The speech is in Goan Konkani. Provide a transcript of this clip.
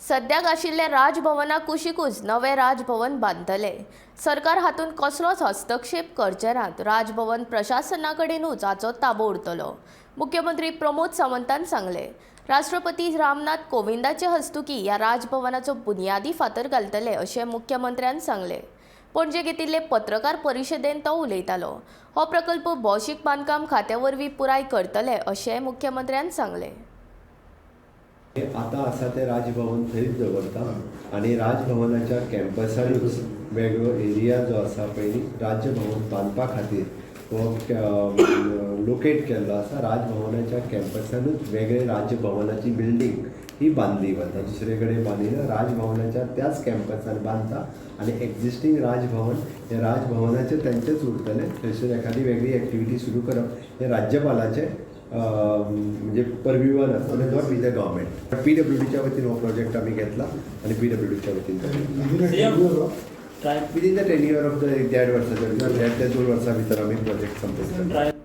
सद्याक आशिल्ल्या राजभवना कुशीकूच नवें राजभवन बांदतले. सरकार हातूंत कसलोच हस्तक्षेप करचे नात. राजभवन प्रशासना कडेनूच हाचो ताबो उरतलो, मुख्यमंत्री प्रमोद सावंतान सांगलें. राष्ट्रपती रामनाथ कोविंदाचे हस्तुकी ह्या राजभवनाचो बुनियादी फातर घालतले, अशें मुख्यमंत्र्यान सांगलें. पणजे घेतिल्ले पत्रकार परिशदेंत तो उलयतालो. हो प्रकल्प भौशीक बांदकाम खात्या वरवीं पुराय करतले, अशेंय मुख्यमंत्र्यान सांगलें. आतां आसा तें राजभवन थंयच दवरता आनी राजभवनाच्या कॅम्पसानूच वेगळो एरिया जो आसा पळय न्ही, राज्यभवन बांदपा खातीर हो लोकेट केल्लो आसा. राजभवनाच्या कॅम्पसानूच वेगळे राज्यभवनाची बिल्डींग ही बांदली वता. दुसरे कडेन बांदिना. राजभवनाच्या त्याच कॅम्पसान बांदता आनी एक्झिस्टींग राजभवन हें राजभवनाचें तेंचेच उरतलें. थंयसर एखादी वेगळी एक्टिविटी सुरू करप हें राज्यपालाचें म्हणजे परव्यूवान आसतलें, not with the government. पीडब्ल्यूडीच्या वतीन हो प्रोजेक्ट आमी घेतला आनी पीडब्ल्यूडीच्या वतीन within the tenure of the देड वर्साच्या भितर, 1.5 ते 2 वर्सां भितर आमी प्रोजेक्ट संपयतले.